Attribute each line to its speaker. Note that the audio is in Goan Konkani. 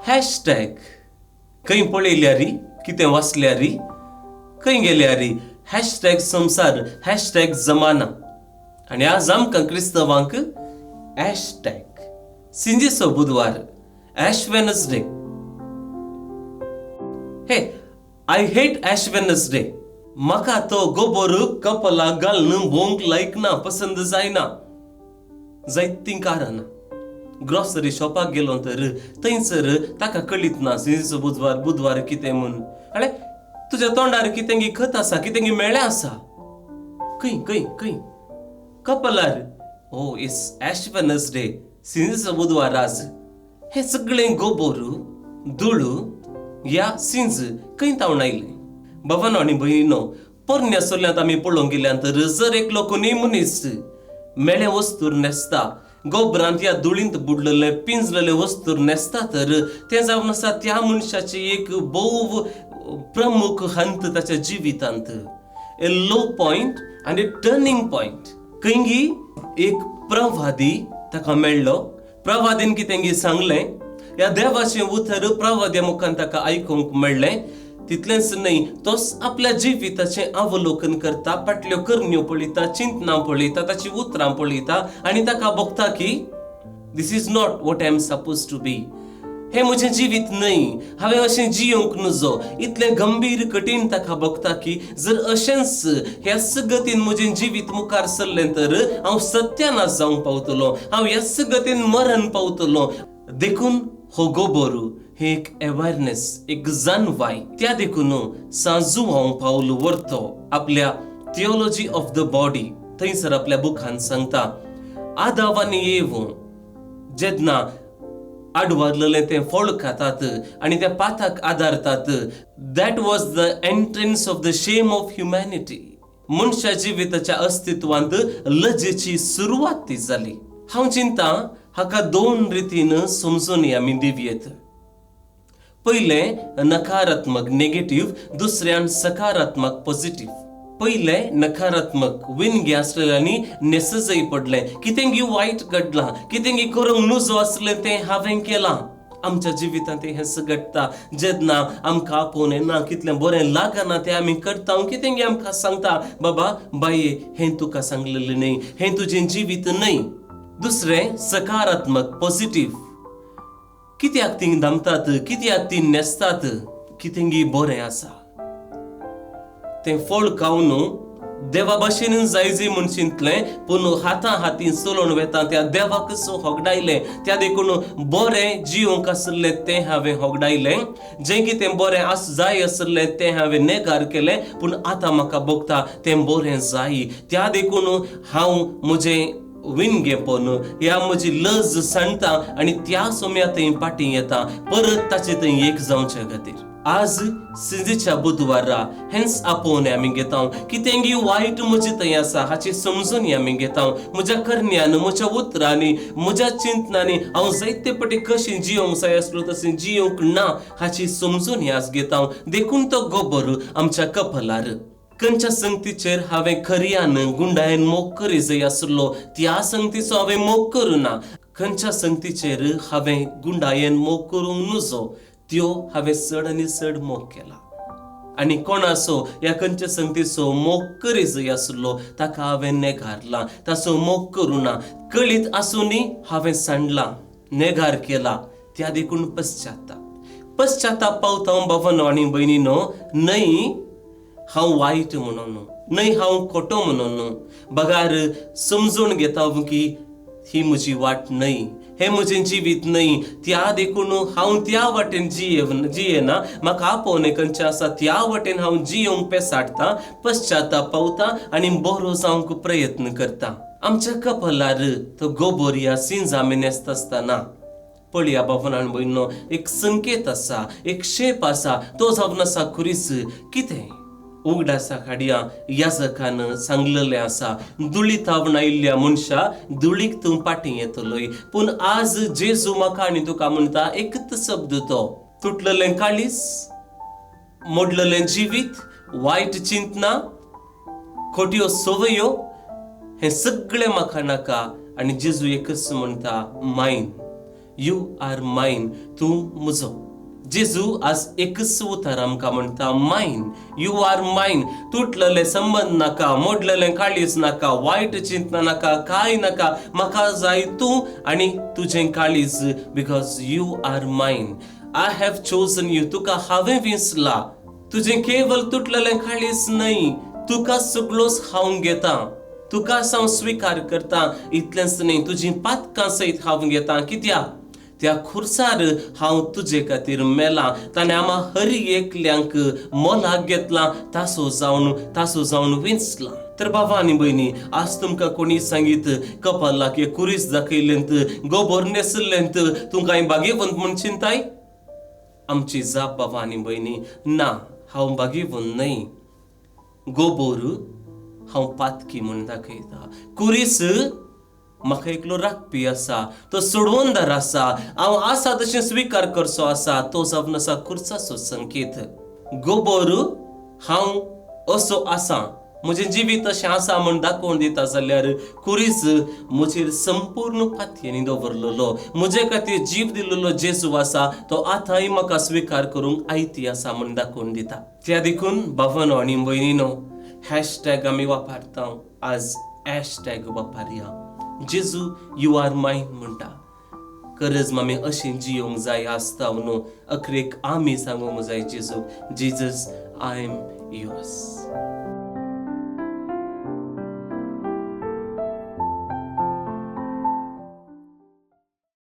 Speaker 1: हॅशटॅग खंय पळयल्यार, कितें वाचल्यार, खंय गेल्यार हॅशटॅग संवसार, हॅशटॅग जमाना. आनी आज आमकां क्रिस्तवांक हॅशटॅग सिंजीचो बुधवार, Ash Wednesday. Hey, I hate Ash Wednesday. म्हाका तो गोबोर कपलाक घालून भोंवंक लायक ना, पसंद जायना. जायतीं कारणां. ग्रॉसरी शॉपाक गेलो तर थंयसर ताका कळीत ना सिंजीचो बुधवार बुधवार कितें म्हूण. अरे, तुज्या तोंडार कितें खत आसा, कितें मेळ्ळें आसा. खंय खंय खंय? कपलार. Oh, it's Ash Wednesday, सिंजीचो बुधवार आज. हें सगळें गोबोर, धुळू या सिंज खंय तावन आयलें? बाबानो आनी भयणीनो, पोरण्या सोल्यांत आमी पळोवंक गेल्यान तर जर एकलो कोणूय मनीस मेळे वस्तूर न्हेसता, गोबरांत या धुळींत बुडलेले पिंजलेले वस्तूर न्हेसता, तर तें जावन आसा त्या मनशाची एक भोव प्रमुख हंत ताच्या जिवितांत, ए लो पॉयंट आनी टर्निंग पॉयंट. खंयगी एक प्रवादी ताका मेळ्ळो. प्रवादीन कितें सांगलें, ह्या देवाचें उतर प्रवाद्या मुखान ताका आयकूंक मेळ्ळें. तितलेंच न्हय, तोच आपल्या जिविताचें अवलोकन करता, फाटल्यो करण्यो पळयता, चिंतनां पळयता, ताची उतरां पळयता आनी ताका भोगता की this is not what I am suppose to be. हें म्हजें जिवीत न्हय, हांवें अशें जियोंक नजो. इतलें गंभीर कठीण ताका भोगता की जर अशेंच ह्याच गतीन म्हजें जिवीत मुखार सरलें तर हांव सत्यानाश जावंक पावतलो, हांव ह्याच गतीन मरण पावतलो. देखून हो गोबोर हे एक अवेरनेस, एक जाणवाय. त्या देखून सांजू हांव पावल व्हरतो आपल्या थियोलॉजी ऑफ the body थंयसर आपल्या बुकान सांगता, आदाव आनी एव जेन्ना आडवारलेलें तें फळ खातात आनी त्या पाथाक आदारतात, that was the entrance of the shame of humanity. मनशा जिविताच्या अस्तित्वांत लजेची सुरवात ती जाली. हांव चिंता हाका दोन रितीन समजून आमी दिवयेत. पयलें नकारात्मक, नेगेटीव, दुसऱ्यान सकारात्मक, पॉझिटीव. पयलें नकारात्मक, विनगे आसलेल्यांनी नेसजय पडलें, कितें वायट घडलां, कितें करूंक नुजो आसलें तें हांवें केलां. आमच्या जिवितांत हें घडटा जेन्ना आमकां आपोवन येना, कितलें बरें लागना तें आमी करता. कितें आमकां सांगता, बाबा बाये, हें तुका सांगलेलें न्हय, हें तुजें जिवीत न्हय. दुसरें सकारात्मक, पॉझिटीव. कित्याक ती दामतात, कित्याक ती न्हेसतात? कितेंगी बरें आसा. तें फळ खावन देवा भाशेन जायजे म्हूण चिंतलें, पूण हाता हातीन चलोवन वेता त्या देवाकच होगडायलें. त्या देखून बरें जिवंक आशिल्लें तें हांवें होगडायलें, जें कितें बरें आस जाय आशिल्लें तें हांवें नेगार केलें, पूण आतां म्हाका भोगता तें बरें जाय. त्या देखून हांव म्हजें विनगेपण ह्या म्हजी लज सांडटा आनी त्या सोम्या थंय फाटीं येता, परत ताचे थंय एक जावचे खातीर. आज सिंजीच्या बुधवारा हेंच आपोवणें आमी घेता. कितेंगी वायट म्हजे थंय आसा हाची समजून आमी घेता. म्हज्या करण्यान, म्हज्या उतरांनी, म्हज्या चिंतनांनी हांव जायते पटी कशें जियोंक जाय आसलो तशें जियोंक ना हाची समजून आज घेता. देखून तो गोबर आमच्या कपलार. खंयच्या संगतीचेर हांवें खऱ्यान गुंडायन मोग करी जाय आसलो त्या संगतीचो हांवें मोग करूं ना. खंयच्या संगतीचेर हांवें गुंडायेन मोग करूंक नुजो त्यो हांवें चड आनी चड मोग केला. आनी कोणाचो ह्या खंयच्या संगतीचो मोग करी जाय आसलो ताका हांवें नेगारला, ताचो मोग करूं ना. कळीत आसूनय हांवें सांडला, नेगार केला. त्या देखून पश्चाताप. पश्चाताप पावता बाबानो आनी भयणीनो, न्हय हांव वायट म्हणून, न्हय हांव खोटो म्हणून, बगार समजून घेता की ही म्हजी वाट न्हय, हें म्हजें जिवीत न्हय. त्या देखून हांव त्या वाटेन जियेना. म्हाका आपोवणें खंयचें आसा त्या वाटेन हांव जियोंक पेसाडटा, पश्चाताप पावता आनी बरो जावंक प्रयत्न करता. आमच्या कपलार तो गोबोर या सिंज आमी न्हेसता आसतना पळया बाबान आनी भयणीनो, एक संकेत आसा, एक शेप आसा, तो जावन आसा खुरीस. कितें उगडासा हाडया, याजकान सांगलेलें आसा, धुळी थावन आयिल्ल्या मनशा, धुळीक तूं फाटीं येतलोय. पूण आज जेजू म्हाका आनी तुका म्हणटा एकच शब्द, तो तुटलेलें काळीस, मोडलेलें जिवीत, वायट चिंतना, खोट्यो सवयो, हें सगळें म्हाका नाका. आनी जेजू एकच म्हणटा, मायन. You are mine, तूं म्हजो. जेजू आज एकच उतर आमकां म्हणटा, मायन, you are mine. तुटलेले संबंद नाका, मोडलेलें काळीज नाका, वायट चिंतना नाका, कांय नाका, म्हाका जाय तूं आनी तुजें काळीज, because you are mine. I have chosen you. तुका हांवें विंचला. तुजें केवल तुटलेलें काळीज न्हय, तुका सगळोच हांव घेता, तुका हांव स्विकार करता. इतलेंच न्हय, तुजीं पातकां सयत हांव घेता. कित्याक त्या खुर्सार हांव तुजे खातीर मेलां. ताणें आमा हर एकल्यांक मोलाक घेतलां, तासो जावन विंचलां. तर बाबा आनी भयणी, आज तुमकां कोणी सांगीत, कपालाक एक कुरीस दाखयलेंत, गोबोर न्हेसलेंत, तूं कांय भाग्यवंत म्हूण चिंताय? आमची जाप, बाबा आनी भयणी, ना, हांव भाग्यवंत न्हय. गोबोर हांव पातकी म्हूण दाखयता. कुरीस म्हाका एकलो राखपी आसा, तो सोडवणदार आसा, हांव आसा तशें स्विकार करचो आसा, तो जावन आसा खुर्साचो संकेत. गोबोर हांव असो आसा, म्हजें जिवीत अशें आसा म्हूण दाखोवन दिता, जाल्यार कुरीस म्हजेर संपूर्ण पातयेनी दवरलेलो, म्हजे खातीर जीव दिल्लो जेजू आसा, तो आतांय म्हाका स्विकार करूंक आयती आसा म्हूण दाखोवन दिता. त्या देखून भावानो आनी भयणीनो, हॅशटॅग आमी वापरता, आज हॅशटॅग वापरया, जेजू you are mine म्हणटा. गरज आमी अशें जियोंक जाय आसता न्हू. अखरेक आमी सांगूंक जाय जेजूक, Jesus, I am yours.